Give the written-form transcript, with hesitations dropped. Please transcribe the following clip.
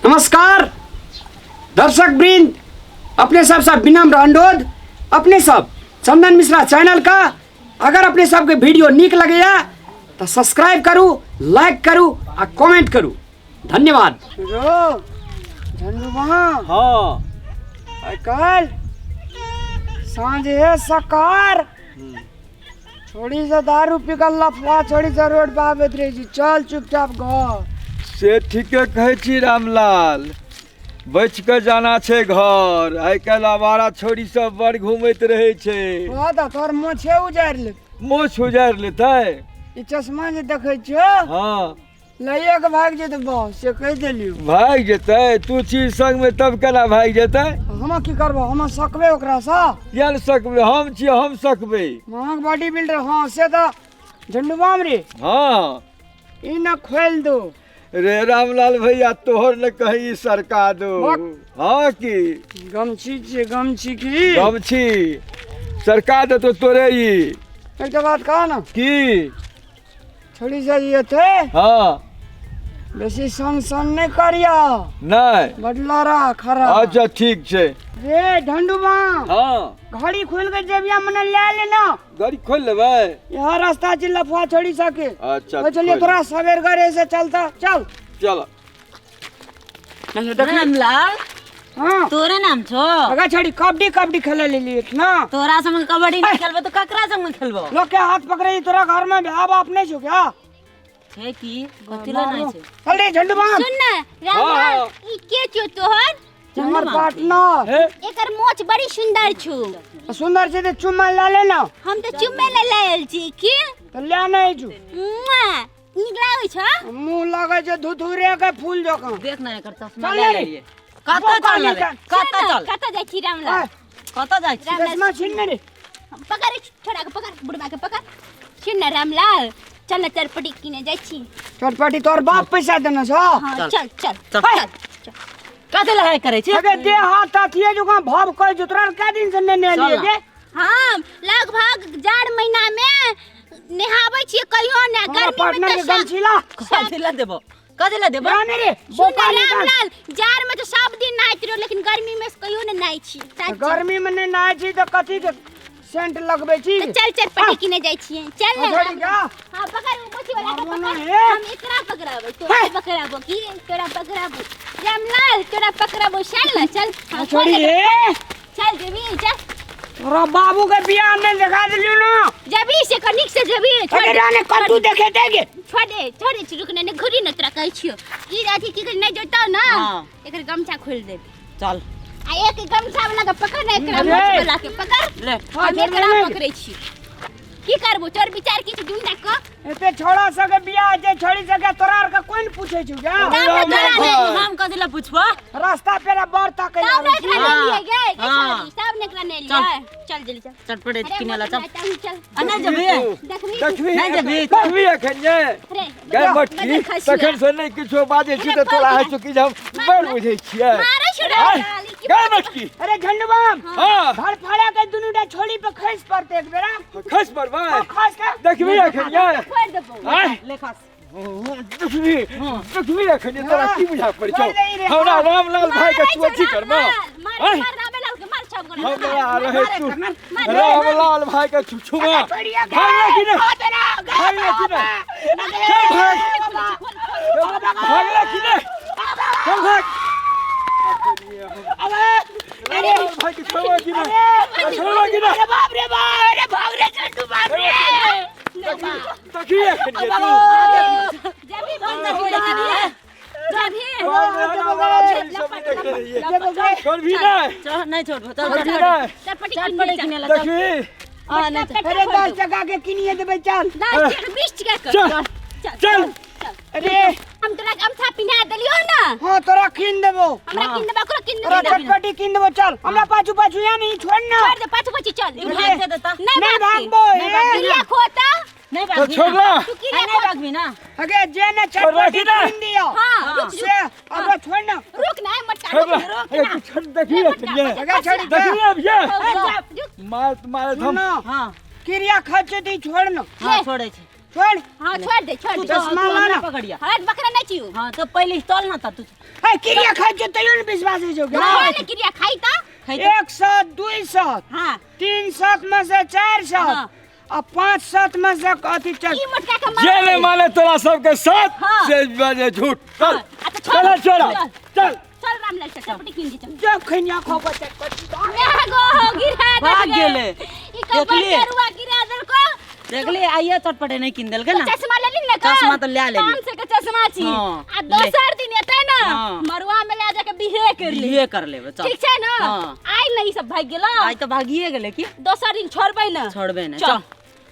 नमस्कार दर्शक वृंद, अपने सब सब विनम्र अनुरोध, अपने सब चंदन मिश्रा चैनल का अगर अपने सबके वीडियो नीक लगैया तो सब्सक्राइब करू, लाइक करू आ कमेंट करू। धन्यवाद। रो झंडुमा। हाँ। आइ काल्हि साँझे सकार छोड़ी से दारू पी कऽ लफड़ा छोड़ी से रोड पर आबैत रहै छी। चल चुपचाप घर। से ठीके कहै छी रामलाल, बचि कऽ जाना छै घर। आइ काल्हि आवारा छोड़ी सब बड़ घूमैत रहै छै। तोरा तऽ तोहर मोछे उजाड़ि लेत। मोछ उजाड़ि लेतै? ई चश्मा जे देखै छियौ, हाँ, लैए के भागि जेतै बस, से कहि देलियौ। भागि जेतै? तू छी संगमे तब केना भागि जेतै? हम की करबो? हम सकबै ओकरासँ? किया ने सकबै? हम छियै, हम सकबै। महग बॉडी बिल्डर। हाँ, से तऽ झंडू बाम रे। हाँ। ई न खोलि दो। रे रामलाल भैया, तोहर ने कहीं सरका दो। बक। हाँ की? गमछी छियै, गमछी की? गमछी सरका देतो तोरे ई। एकटा बात कह न। की? छोड़ी से जेते। हाँ। बेसी सन सन नहीं करिया। नहीं। बदलारा खरा। अच्छा ठीक छै। रे ढंडुबा। हाँ। घड़ी खोल के जेबिया मने ले लेना। गाड़ी खोल लेबै? यहाँ रास्ता छै लफुआ छोड़ी सके। अच्छा, तो चलिए खोल। तोरा सवेर घरे से चलता चल। चल। नहीं देख। रामलाल। हाँ। तोरे नाम छो? अगर छड़ी कबड्डी कबड्डी खेले लेली ना। तोरा संग कबड्डी नहीं खेलबो तो ककरा संग खेलबो? लोग के हाथ पकड़े तोरा घर में भाई बाप नहीं छो क्या? छै की कथि ले नहीं छै। चल रे झंडू बाम। सुन ना रामलाल, हाँ। ई के छो तोहर? हमर पार्टनर। हे? एकर मोछ बड़ी सुंदर छो। सुंदर छै ते चुम्मा ले ले ना। हम तो चुम्मे ले लायल छी की? तो ले नहीं छु। मुआ, नीक लागै छ? मुंह लागै छै धुधुरे के फूल जकाँ। देख ना एकर चश्मा चल ले रे। लेलिए। कतऽ चल रे? कतऽ चल? कतऽ जाइ छी रामलाल? कतऽ जाइ छी? रामलाल, चश्मा छीन ने रे। पकड़ छोड़ा के, पकड़ बुढ़बा के पकड़। सुन ना रामलाल, चल ना चरपटी किने जाइ छी। चटपटी तोर बाप पैसा देने छौ? हाँ, चल चल चल चल। चल। कथी लड़ाई करै छी? अगे देह हाथ अथिए जकाँ भाव कहै छौ, तोरा कै दिन से ने चल लिए ना। गे? हम लगभग जाड़ महीना में नहाबै छियै कहियो ने। हमरा गर्मी में पार्टनर तऽ के सब गमछी ला। कथी ला देबो? कथी ला देबो? जाने रे, सुन बोका निकाल। रामलाल, जाड़ में तऽ सब दिन नहाइत रहो, लेकिन गर्मी में कहियो ने नहाइ छी। तऽ गर्मी में नहि नहाइ छी तऽ कथी के सेंट लगबै छी? तऽ चल चटपटी किने जाइ छियै, चल ने। पकड़ क्या? हाँ पकड़, ओ मोची वाला के मारबो ना, पकड़। हे। हम एकरा पकड़ाबै, तोरा पकड़ाबो की? तोरा पकड़ाबो रामलाल, तोरा पकड़ाबो। चल ना चल। हाँ, छोड़ी खोल रे। चल जेबी, चल। तोरा बाबू के बियाह में देखा देलियो ना। जबी से कनिक से जबी। छोड़ अरे दे, राने छोड़ कद्दू दे। देखे देगे। छोड़ दे, छोड़ दे, रुक ने घुरी न तोरा कहै छियो। ई अथी की कहै नहीं जोताउ ना। हाँ। एकर गमछा खोल दे। चल। आ एक गमछा वाला के पकड़ ना, एकरा अरे। मोच वाला के पकड़। ले। हाँ, हम एकरा जरूर। पकड़ै छी। की करबो तोर विचार की छै दुनटा क? एते छोड़ा सके बियाह जे छोड़ी सके तोरा आर के कोन पूछे छु गे? तब ने तोरा नहि। हम कथी ला पूछबो? रास्ता पेरा बर तक तब ने एकरा हाँ। नहि लिए गे, गे हाँ। छोड़ी, सब ने एकरा नहि लिए। चल जल्दी चल। चटपटे अरे किने ला चल। चल चल। आ नहि जेबही? देखबी? देखबी? नहि जेबही? देखबी एखन जे? अरे, गै मटकी, बदल खसिया। तखन से नहि किछो बाजै छी तऽ तोरा होइ छौ कि जे हम बड़ बुझै छियै। मारै छौ रे आय, लाली, की गै मटकी। अरे झंडुबाम। हाँ। धड़ फाड़ा के दुनू टा छोड़ी पे खसि पड़तै एक बेरा। खसि पड़बै? हाँ, खसि के। देखबी एखन ये? फोड़ि देबौ। आय। ले खस। देखबी, देखबी एखन ये तोरा की बुझा पड़ै छौ? छोड़ि दे रे, हमरा हाँ। रामलाल भाई के मारै तू छौ अथी करबऽ? रामलाल, मार, आय। मार रामलाल के, मार सब गोरा, हमरा मार, रहै मार, तू। मार, मार, रामलाल भाई के छुछुमा। छोड़िया के। भागले कि नहि? आ तेरा, गे भागले कि नहि? बाबा। चल भाग। खोल, खोल, खोल। भागले कि नहि? चल भाग। अबे, अरे, रामलाल भाई के छोड़बऽ कि नहि? अरे, छोड़बऽ कि नहि? अरे बाप रे बाप, अरे भाग रे चंडू बाप रे। देखी एखन ये तू। जबी बंद हो जा। जबी। छोड़बी नहि? चल नहि छोड़बो, चल छोड़बी चटपटे। नहि? चटपटी चटपटे किने किने ला चल। देखबी? आ नहि चल। अरे 10 टका के किनिए देबै चल। 10 टका 20 टका के। चल। चल चल। चल। अरे हम तोरा गमछा पिन्हा देलियो ना। हाँ तोरा किन देबो। हमरा किन देबो, ओकरो किन तोरा देबो। चटपटी किन देबो चल। हमरा पाछू पाछू या नहीं छोड़ ना। छोड़ दे, पाछू पाछू चल। ई भाग दे देता। नहीं नहीं भागती। भागबो, नहीं ए। भागती। किरिया खोता। नहीं तो भागबी छोड़ ना। ना। तू किरिया नहीं खोता। भागबी ना। अगे जे ने छोड़ चटपटी ना। किन दियो। हाँ, रुक, से रुक। अब छोड़ ना। रुक ना, मटका, छोड़ रुक, ना। रुक अरे ना। तू छोड़, देखी एखन ये। अगे छोड़ी के। देखी अब ये। रुक, रुक। मार मार सुन हम। ना। हाँ। क्रिया खर्च दी छोड़ ना। हाँ, ले। छोड़ै छी। छोड़। हाँ, छोड़ दे, छोड़ तू दे। तो चश्मा तू ला हमरा ना। पकड़िया। हट, बकरा नहीं छियौ। हाँ, तो पहले तोल ना ता तू। हे, क्रिया खाइ छौ तैयो ने विश्वास होइ छौ गे। छोड़ ने, क्रिया खाइ त। खाइ त। एक सात, दुई सात, हाँ। तीन सात में से चार सात, हाँ। आ पाँच सात में से अथी चल। ई मोटका के जे मार। नहीं माने तोरा सबके साथ हाँ। से बजे झूठ। चल। हाँ, अच्छा, छोड़। चल छोड़ा, चल। चल। चल रामलाल, चल, चटपटी किन दे, चल। जब खैनिया खाओ चटपटी। मैं गो हो गिरा भाग देलकै। गेलै। ई कबर देखली? करुआ गिरा देलको। देखली, आइए चटपटे नहीं किन देलकै ना। चश्मा ले ली ना का? चश्मा तो ले लेली। 500 के चश्मा छी। हाँ, आ ले। दोसर दिन एतै ना, हाँ। मरुआ में ले जाके बिहे कर ले। बिहे कर लेबै, चल। ठीक छै ना? हाँ। आइ नहीं सब भाग गेलो। आइ तो भागिए गेलै की। दोसर दिन छोड़बै ना। छोड़बै ना, चल। चल।